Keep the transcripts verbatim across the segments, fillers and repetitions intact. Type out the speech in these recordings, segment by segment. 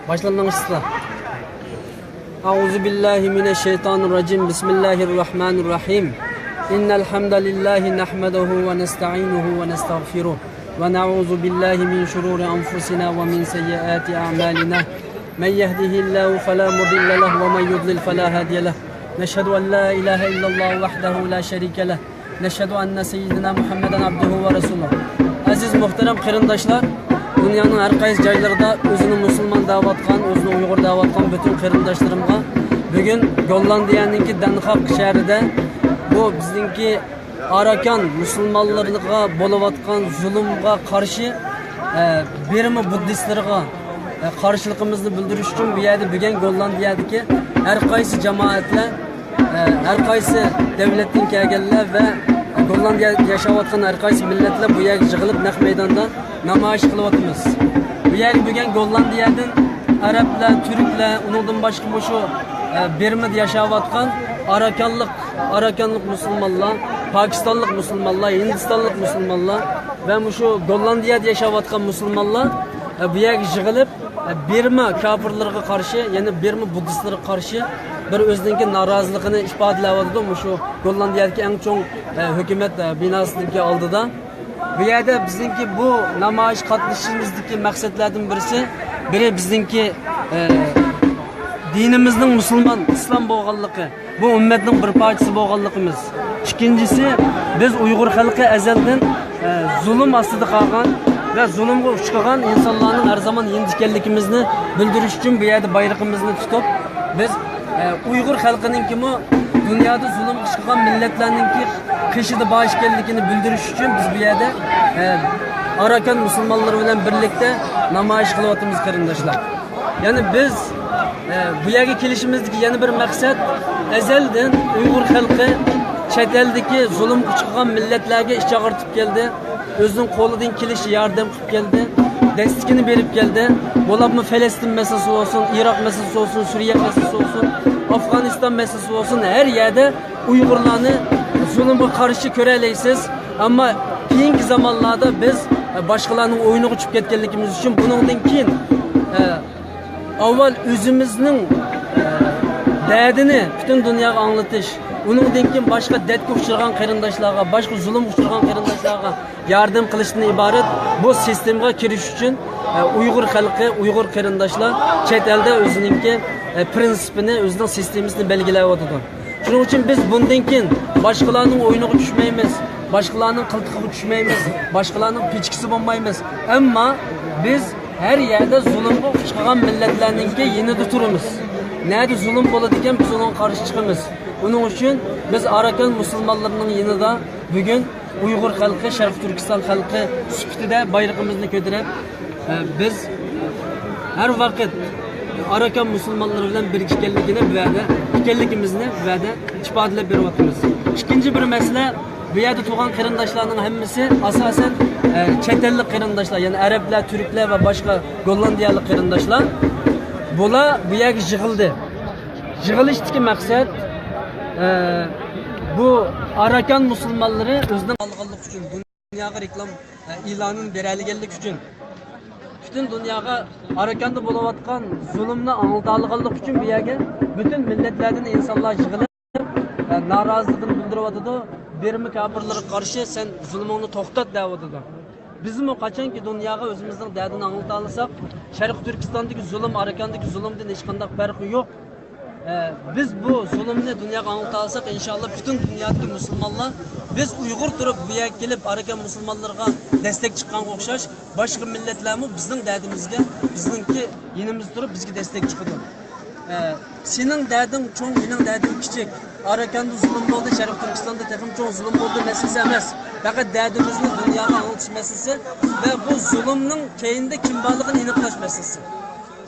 باشلانمىسىلا. أعوذ بالله من الشيطان الرجيم. بسم الله الرحمن الرحيم. إن الحمد لله نحمده ونستعينه ونستغفره ونعوذ بالله من شرور أنفسنا ومن سيئات أعمالنا. من يهده الله فلا مضل له ومن يضلل فلا هادي له. نشهد أن لا إله إلا الله وحده لا شريك له. نشهد أن سيدنا محمدا عبده ورسوله. ئەزىز مۇھتەرەم قېرىنداشلار، دۇنيانىڭ ھەر قايسى جايلىرىدا ئۆزىنى مۇسۇلمان دەۋاتقان، ئۆزىنى ئۇيغۇر دەۋاتقان پۈتۈن قېرىنداشلىرىمغا بۈگۈن گوللاندىيەنىڭكى دەنخاق شەھىرىدە بۇ بىزنىڭكى ئاراكان مۇسۇلمانلىرىغا بولۇۋاتقان زۇلۇمغا قارشى، ئە، بىرما بۇددىستلىرىغا، ئە، قارشىلىقىمىزنى بىلدۈرۈش ئۈچۈن بۇ يەردە بۈگۈن گوللاندىيەدىكى ھەر قايسى جامائەتلەر، ئە، ھەر قايسى دۆلەتتىن كەلگەنلەر ۋە گوللاندىيەدە ياشاۋاتقان ھەر قايسى مىللەتلەر بۇ يەرگە يىغىلىپ نەق مەيداندا نامايىش قىلىۋاتىمىز. بۇ يەرگە بۈگۈن گوللاندىيەدىن، ئەرەبلەر، تۈركلەر، ئۇنىڭدىن باشقا مۇشۇ، ئە، بىرمىدا ياشاۋاتقان ئاراكانلىق، ئاراكانلىق مۇسۇلمانلار، پاكىستانلىق مۇسۇلمانلار، ھىندىستانلىق مۇسۇلمانلار ۋە مۇشۇ گوللاندىيەدە ياشاۋاتقان مۇسۇلمانلار، ئە، بۇ يەرگە يىغىلىپ، ئە، بىرما كاپىرلىرىغا قارشى، يەنى بىرما بۇددىستلىرىغا قارشى بىر ئۆزىنىڭكى نارازىلىقىنى ئىپادىلەۋاتىدۇ مۇشۇ گوللاندىيەدىكى ئەڭ چوڭ، ئە، ھۆكۈمەت، ئە، بىناسىنىڭكى ئالدىدا. بۇ يەردە بىزنىڭكى بۇ نامايىش قاتنىشىشىمىزدىكى مەقسەتلەردىن بىرسى، بىرى بىزنىڭكى، ئە، دىنىمىزنىڭ مۇسۇلمان، ئىسلام بولغانلىقى، بۇ ئۈممەتنىڭ بىر پارچىسى بولغانلىقىمىز. ئىككىنچىسى، بىز ئۇيغۇر خەلقى ئەزەلدىن، ئە، زۇلۇم ئاستىدا قالغان ۋە زۇلۇمغا ئۇچرىغان ئىنسانلارنىڭ ھەر زامان يېنىدا ئىكەنلىكىمىزنى بىلدۈرۈش ئۈچۈن بۇ يەردە بايرىقىمىزنى تۇتۇپ، بىز، ئە، ئۇيغۇر خەلقىنىڭكىمۇ دۇنيادا زۇلۇمغا ئۇچرىغان مىللەتلەرنىڭكى قېشىدا بار ئىكەنلىكىنى بىلدۈرۈش ئۈچۈن بىز بۇ يەردە، ئە، ئاراكان مۇسۇلمانلىرى بىلەن بىرلىكتە نامايىش قىلىۋاتىمىز، قېرىنداشلار. يەنى بىز، ئە، بۇ يەرگە كېلىشىمىزدىكى يەنە بىر مەقسەت، ئەزەلدىن ئۇيغۇر خەلقى چەت ئەلدىكى زۇلۇمغا ئۇچرىغان مىللەتلەرگە ئىچ ئاغرىتىپ كەلدى، ئۆزىنىڭ قولىدىن كېلىشىچە ياردەم قىلىپ كەلدى، دەستىكىنى بېرىپ كەلدى. بولۇپمۇ پەلەستىن مەسىلىسى بولسۇن، ئىراق مەسىلىسى بولسۇن، سۈرىيە مەسىلىسى بولسۇن، ئافغانىستان مەسىلىسى بولسۇن، ھەر يەردە ئۇيغۇرلارنى زۇلۇمغا قارشى كۆرەلەيسىز. ئەمما كېيىنكى زامانلاردا بىز، ئە، باشقىلارنىڭ ئويۇنىغا چۈشۈپ كەتكەنلىكىمىز ئۈچۈن بۇنىڭدىن كېيىن، ئە، ئاۋۋال ئۆزىمىزنىڭ، ئە، دەردىنى پۈتۈن دۇنياغا ئاڭلىتىش، ئۇنىڭدىن كېيىن باشقا دەردكە ئۇچرىغان قېرىنداشلارغا، باشقا زۇلۇمغا ئۇچرىغان قېرىنداشلارغا ياردەم قىلىشتىن ئىبارەت بۇ سىستېمىغا كىرىش ئۈچۈن، ئە، ئۇيغۇر خەلقى، ئۇيغۇر قېرىنداشلار چەت ئەلدە ئۆزىنىڭكى، ئە، پرىنسىپىنى، ئۆزىنىڭ سىستېمىسىنى بەلگىلەۋاتىدۇ. شۇنىڭ ئۈچۈن بىز بۇندىن كېيىن باشقىلارنىڭ ئويۇنىغا چۈشمەيمىز، باشقىلارنىڭ قىلتىقىغا چۈشمەيمىز، باشقىلارنىڭ پىچىكىسى بولمايمىز. ئەمما بىز ھەر يەردە زۇلۇمغا ئۇچرىغان مىللەتلەرنىڭكى يېنىدا تۇرىمىز. نەدە زۇلۇم بولىدىكەن، بىز ئۇنىڭغا قارشى چىقىمىز. ئۇنىڭ ئۈچۈن بىز ئاراكان مۇسۇلمانلىرىنىڭ يېنىدا بۈگۈن ئۇيغۇر خەلقى، شەرقىي تۈركىستان خەلقى سۈپىتىدە بايرىقىمىزنى كۆتۈرۈپ، ئە، بىز ھەر ۋاقىت ئاراكان مۇسۇلمانلىرى بىلەن بىرگە ئىكەنلىكىنى بۇ يەردە، ئىكەنلىكىمىزنى بۇ يەردە ئىپادىلەپ بېرىۋاتىمىز. ئىككىنچى بىر مەسىلە، بۇ يەردە تۇرغان قېرىنداشلارنىڭ ھەممىسى ئاساسەن، ئە، چەت ئەللىك قېرىنداشلار، يەنى ئەرەبلەر، تۈركلەر ۋە باشقا گوللاندىيەلىك قېرىنداشلار. بۇلار بۇ يەرگە يىغىلدى. يىغىلىشتىكى مەقسەت، ئە، بۇ ئاراكان مۇسۇلمانلىرى ئۆزىنىڭ ئالغانلىق ئۈچۈن دۇنياغا رېكلام، ئە، ئېلانىنى بېرەلىگەنلىك ئۈچۈن، پۈتۈن دۇنياغا ئاراكاندا بولۇۋاتقان زۇلۇمنى ئاڭلىتالىغانلىق ئۈچۈن بۇ يەرگە پۈتۈن مىللەتلەردىن ئىنسانلار يىغىلىپ، ئە، نارازىلىقىنى بىلدۈرۈۋاتىدۇ. بىرما كاپىرلىرىغا قارشى سەن زۇلمۇڭنى توختات دەۋاتىدۇ. بىزمۇ قاچانكى دۇنياغا ئۆزىمىزنىڭ دەردىنى ئاڭلىتالىساق، شەرقىي تۈركىستاندىكى زۇلۇم ئاراكاندىكى زۇلۇمدىن ھېچقانداق پەرقى يوق. ئە، بىز بۇ زۇلۇمنى دۇنياغا ئاڭلىتالىساق، ئىنشاللا پۈتۈن دۇنيادىكى مۇسۇلمانلار، بىز ئۇيغۇر تۇرۇپ بۇ يەرگە كېلىپ ئاراكان مۇسۇلمانلىرىغا دەستەك چىققانغا ئوخشاش، باشقا مىللەتلەرمۇ بىزنىڭ دەردىمىزگە، بىزنىڭكى يېنىمىزدا تۇرۇپ بىزگە دەستەك چىقىدۇ. ئە، سېنىڭ دەردىڭ چوڭ، مېنىڭ دەردىم كىچىك. ئاراكاندا زۇلۇم بولدى، شەرقىي تۈركىستاندا تېخىمۇ چوڭ زۇلۇم بولدى مەسىلىسى ئەمەس. پەقەت دەردىمىزنى دۇنياغا ئاڭلىتىش مەسىلىسى ۋە بۇ زۇلۇمنىڭ كەينىدە كىم بارلىقىنى ئېنىقلاش مەسىلىسى.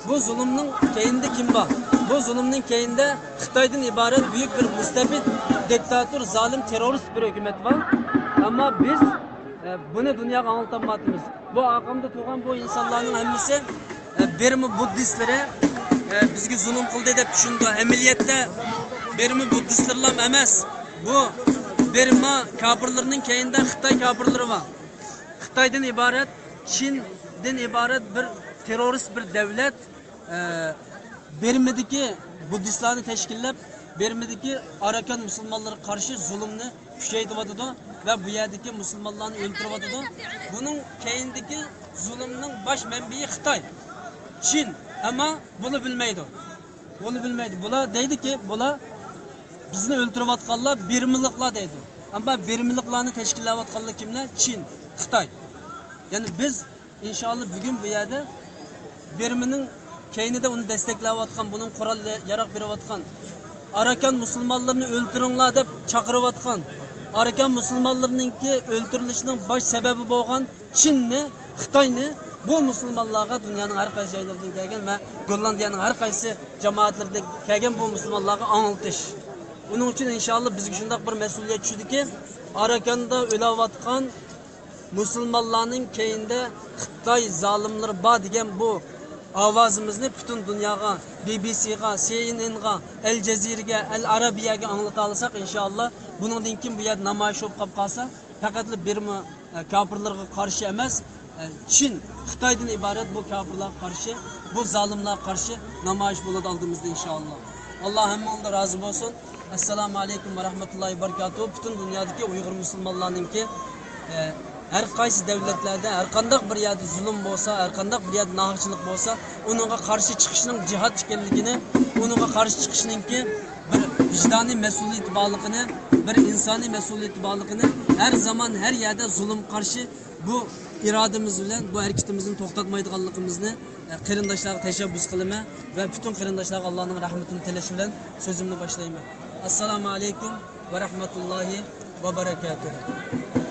بۇ زۇلۇمنىڭ كەينىدە كىم بار؟ بۇ زۇلۇمنىڭ كەينىدە خىتايدىن ئىبارەت بۈيۈك بىر مۇستەبىت، دىكتاتور، زالىم، تېررورىست بىر ھۆكۈمەت بار. ئەمما بىز، ئە، بۇنى دۇنياغا ئاڭلىتالمايۋاتىمىز. بۇ ئارقامدا تۇرغان بۇ ئىنسانلارنىڭ ھەممىسى، ئە، بىرما بۇددىستلىرى، ئە، بىزگە زۇلۇم قىلدى دەپ چۈشىنىدۇ. ئەمەلىيەتتە بىرما بۇددىستلىرىلا ئەمەس. بۇ بىرما كاپىرلىرىنىڭ كەينىدە خىتاي كاپىرلىرى بار. خىتايدىن ئىبارەت، چىندىن ئىبارەت بىر تېررورىست بىر دەۋلەت. ئە، بىرمىدىكى بۇددىستلارنى تەشكىللەپ، بىرمىدىكى ئاراكان مۇسۇلمانلىرىغا قارشى زۇلۇمنى كۈچەيتىۋاتىدۇ ۋە بۇ يەردىكى مۇسۇلمانلارنى ئۆلتۈرۈۋاتىدۇ. بۇنىڭ كەينىدىكى زۇلۇمنىڭ باش مەنبىيى خىتاي، چىن. ئەمما بۇنى بىلمەيدۇ. بۇنى بىلمەيدۇ. بۇلار دەيدۇكى، بۇلار بىزنى ئۆلتۈرۈۋاتقانلار بىرمىلىقلار دەيدۇ. ئەمما بىرمىلىقلارنى تەشكىللەۋاتقانلار كىملەر؟ چىن، خىتاي. يەنى بىز ئىنشاللا بۈگۈن بۇ يەردە بىرمىنىڭ كەينىدە ئۇنى دەستەكلەۋاتقان، بۇنىڭ قورال ياراق بېرىۋاتقان، ئاراكان مۇسۇلمانلىرىنى ئۆلتۈرۈڭلار دەپ چاقىرىۋاتقان، ئاراكان مۇسۇلمانلىرىنىڭكى ئۆلتۈرۈلۈشىنىڭ باش سەۋەبى بولغان چىننى، خىتاينى بۇ مۇسۇلمانلارغا، دۇنيانىڭ ھەر قايسى جايلىرىدىن كەلگەن ۋە گوللاندىيەنىڭ ھەر قايسى جامائەتلىرىدىن كەلگەن بۇ مۇسۇلمانلارغا ئاڭلىتىش. ئۇنىڭ ئۈچۈن ئىنشاللا بىزگە شۇنداق بىر مەسئۇلىيەت چۈشىدىكى، ئاراكاندا ئۆلۈۋاتقان مۇسۇلمانلارنىڭ كەينىدە خىتاي زالىملىرى بار دېگەن بۇ ئاۋازىمىزنى پۈتۈن دۇنياغا، بى بى سىغا، سى ئېن ئېنغا، ئەل جەزىرىگە، ئەل ئارابىيەگە ئاڭلىتالىساق، ئىنشاللا بۇنىڭدىن كېيىن بۇ يەردە نامايىش بولۇپ قاپ قالسا، پەقەتلا بىرمۇ، ئە، كاپىرلارغا قارشى ئەمەس، ئە، چىن خىتايدىن ئىبارەت بۇ كاپىرلارغا قارشى، بۇ زالىملارغا قارشى نامايىش بولىدۇ ئالدىمىزدا، ئىنشاللا. ئاللا ھەممىڭلارغا رازى بولسۇن. ئەسسالامۇ ئەلەيكۇم ۋە رەھمەتۇللاھى ۋە بەرىكاتۇھۇ. پۈتۈن دۇنيادىكى ئۇيغۇر مۇسۇلمانلارنىڭكى، ئە، ھەر قايسى دەۋلەتلەردە، ھەر قانداق بىر يەردە زۇلۇم بولسا، ھەر قانداق بىر يەردە ناھەقچىلىق بولسا، ئۇنىڭغا قارشى چىقىشنىڭ جىھاد ئىكەنلىكىنى، ئۇنىڭغا قارشى چىقىشنىڭكى بىر ۋىجدانىي مەسئۇلىيىتى بارلىقىنى، بىر ئىنسانىي مەسئۇلىيىتى بارلىقىنى، ھەر زامان، ھەر يەردە زۇلۇمغا قارشى بۇ ئىرادىمىز بىلەن بۇ ھەرىكىتىمىزنى توختاتمايدىغانلىقىمىزنى، ئە، قېرىنداشلارغا تەشەببۇس قىلىمەن ۋە پۈتۈن قېرىنداشلارغا ئاللانىڭ رەھمىتىنى تىلەش بىلەن سۆزۈمنى باشلايمەن. ئەسسالامۇ ئەلەيكۇم ۋە رەھمەتۇللاھى ۋە بەرەكاتۇھۇ.